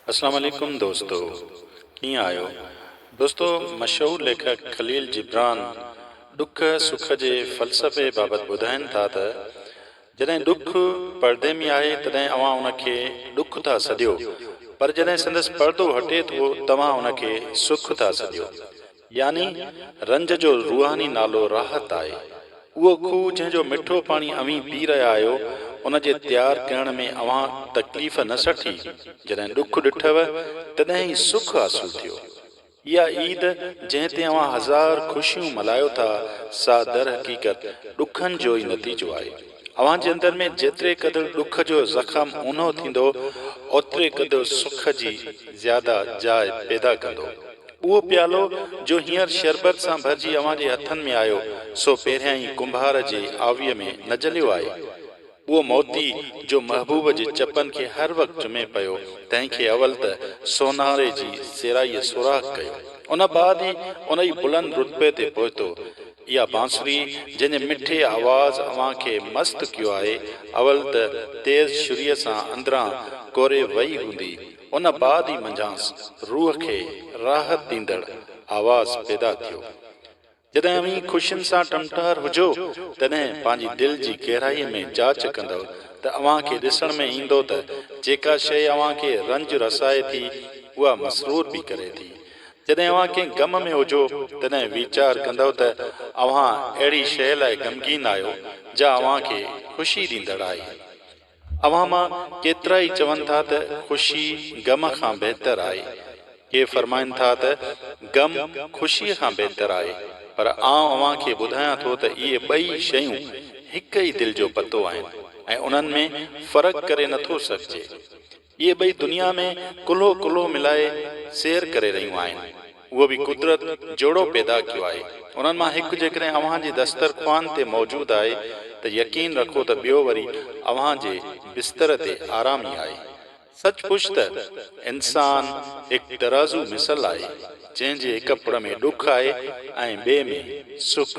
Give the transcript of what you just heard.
اسلام عليڪم دوستو ڪيئن آهيو دوستو مشهور ليکڪ خليل جبران ڏک سک جي فلسفي بابت ٻڌائين ٿا ته جڏهن ڏک پردي ۾ آهي تڏهن اوهان ان کي ڏک ٿا سڏيو پر جڏهن سندس پردو هٽي ٿو توهان ان کي سک ٿا سڏيو يعني رنج جو روحاني نالو راحت آهي. اهو کوهه جنهن جو مٺو پاڻي اوهين پي رهيا آهيو، ان جي تيار ڪرڻ ۾ اوهان تڪليف نه سٺي. جڏهن ڏک ڏٺو، تڏهن ئي سک حاصل ٿيو. اها عيد جنهن تي اوهان هزار خوشيون ملهايو ٿا، سا درحقيقت ڏکن جو ئي نتيجو آهي. اوهان جي اندر ۾ جيتري قدر ڏک جو زخم اونهو ٿيندو، اوتري قدر سک جي زياده جاء پيدا ڪندو. اهو پيالو، جو هينئر شربت سان ڀرجي اوهان جي هٿن ۾ آيو، سو پهريائين ڪنڀار جي آويء ۾ نه جليو آهي؟ اهو موتي، جو محبوب جي چپن کي هر وقت چمي پيو، تنهن کي اول ته سوناري جي سيرائيء سوراخ ڪيو. ان بعد ئي انهيء بلند رتبي تي پهتو. اها بانسري جنهن جي مٺي آواز اوهان کي مست ڪيو آهي، اول ته تيز چھريء سان اندران ڪوري وئي هوندي، ان بعد ئي منجهانس روح کي راحت ڏيندڙ آواز پيدا ٿيو. جڏهن اوهين خوشين سان ٽمٽار هجو، تڏهن پنهنجي دل جي گهرائيء ۾ جاچ ڪندؤ ته اوهان کي ڏسڻ ۾ ايندو ته جيڪا شيء اوهان کي رنج رسائي ٿي، اها مسرور به ڪري ٿي. جڏهن اوهان ڪنهن غم ۾ هجو، تڏهن ويچار ڪندؤ ته اوهان اهڙي شيء لاء غمگين آهيو، جا اوهان کي خوشي ڏيندڙ آهي. اوهان مان ڪيترائي چون ٿا ته خوشي غم کان بهتر آهي. ڪي فرمائن ٿا ته غم خوشيء کان بهتر آهي. پر آئون اوهان کي ٻڌايان ٿو ته اهي ٻئي شيون هڪ ئي دل جو پتو آهن ۽ انهن ۾ فرق ڪري نٿو سگهجي. اهي ٻئي دنيا ۾ ڪلهو ڪلهو ملائي سير ڪري رهيون آهن. اهو به قدرت جوڙو پيدا ڪيو آهي. انهن مان هڪ جيڪڏهن اوهان جي دسترخوان تي موجود آهي ته يقين رکو ته ٻيو وري اوهان جي بستر تي آرامي آهي. سچ پچ ته انسان هڪ ترازو مثل آهي، جنهن جي هڪ پڙ ۾ ڏک آهي ۽ ٻئي ۾ سک.